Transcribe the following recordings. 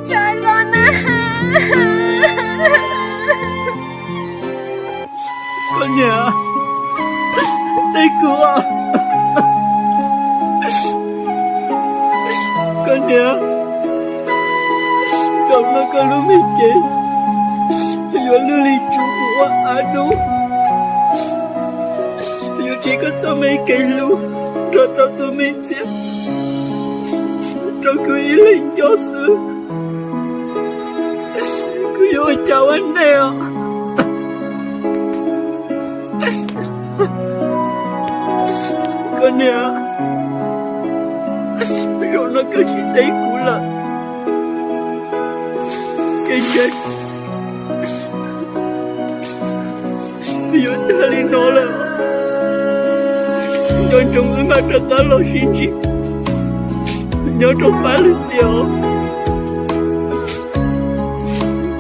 Sawv los na. Koj niam, teb kuv. Koj niam, zaum no koj lub me cev yuav lwj li tsuv mus ua av dub, yuav tseb koj txoj me kev hlub nrog rau tus me txiv rau kuv ib leeg nco xwb. Kuv yuav ua cas ua nej os? Koj niam, zaum no koj tsis teb kuv lawm, es ntshe yuav tag li no lawm. Nco ntsoov wb mam rov qab los sib ntsib nyob rau pab lwm tiam os.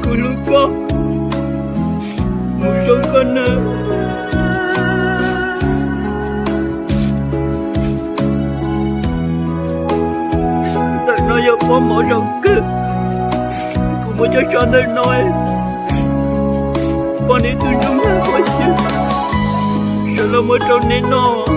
Kuv hlub koj, mus zoo koj nawb. Ntawm no yog pob mov zoo kawg, kuv muab coj tso ntawm no, poj niam tus ntsuj nag ua xyw, sawv los muab rau neb noj.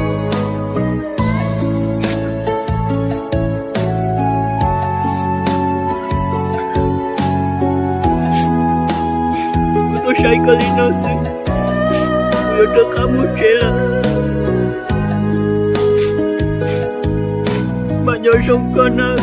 Kuv tuaj saib koj li no xwb, kuv yuav rov qab mus tsev lawm. Mam nco zoo koj nawb.